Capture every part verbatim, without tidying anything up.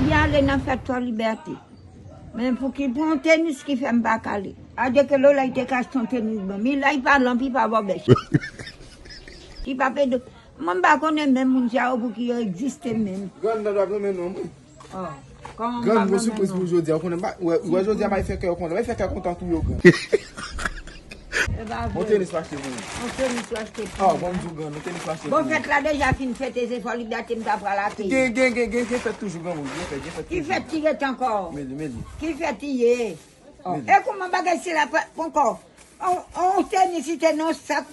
Li ale nan fèt Fò Libète. Men pou ki, pou yon tenis ki fè m pa k ale. Adye ke Lola te ka achte yon tenis ban m. Li la, li pa lanp, li pa bòbèch. Li pa pede. Mwen m pa konnen menm moun sa yo pou ki yo egziste menm. Grann nan dwa renmen non mwen. Oh, kòman m pa renmen non? Grann, yon sipriz pou jodi a. Ou konnen, m pa, wè, wè jodi a, m a fè kè yo kontan. M a fè kè kontan tou yo, grann. E pa vre. Bon tenis m achte pou ou. Bon tenis w achte pou mwen. Ah, bon, m di w, grann, bon tenis m achte pou ou. Bon, fèt la deja fin fete, se Fò Libète m ta pral akeyi. Gen, gen, gen, gen, gen fèt toujou, granmoun, gen fèt, gen fèt toujou. Ki fèt ki ret ankò? Meli, meli. Ki fèt ki ye? Oh, meli. E kouman bagay sila pa, ankò? On, on tenis li te nan sak.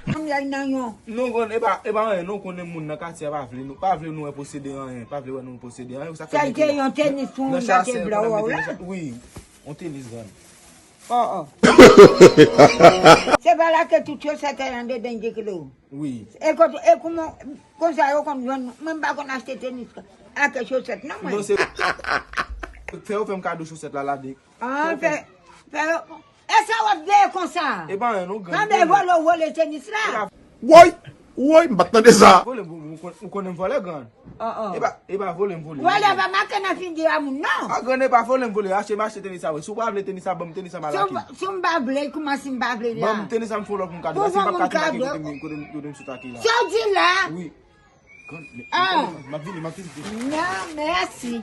Kòm y al nan yon. Non, grann, e pa, e pa anyen, non, konnen moun nan katye a pa vle nou, pa vle nou wè posede anyen, pa vle wè nou posede anyen, sa fè. Sa l te yon tenis pou yon gate blan wè w la? Wi, on tenis, grann. Oh, oh. Se pa la ke tout chosèt an dedan de kilo. Wi. E kote, e kouman, konsa yo konn jwenn, mwen m pa konn achte tenis ak chosèt, non, mwen. Non, se, fè yo fè m kado chosèt la, la de. Ah, fè, fè yo, e sa w ap veye konsa? E pa anyen, non, grann. Tanbe vole, w vole tenis la. Woy, woy, m pa t tande sa. Vole, ou, ou, ou konnen m vole, grann. Oh, oh. E pa, e pa vole m vole. Vole pa make nan figi a moun, non. Ah, grann, e pa vole m vole. Achte, m achte tenis sa, wi. Si w pa vle tenis sa, ban m tenis sa, m al achte. Si w pa vle, kouman si m pa vle la? Ban m tenis sa, m fè w lòt moun kado. Paske m p ap ka tou make kote m, kote m, kote m sot akeyi la. Sa w di la? Wi. Grann, m, m, m ap vini, m ap vini. Non, mèsi.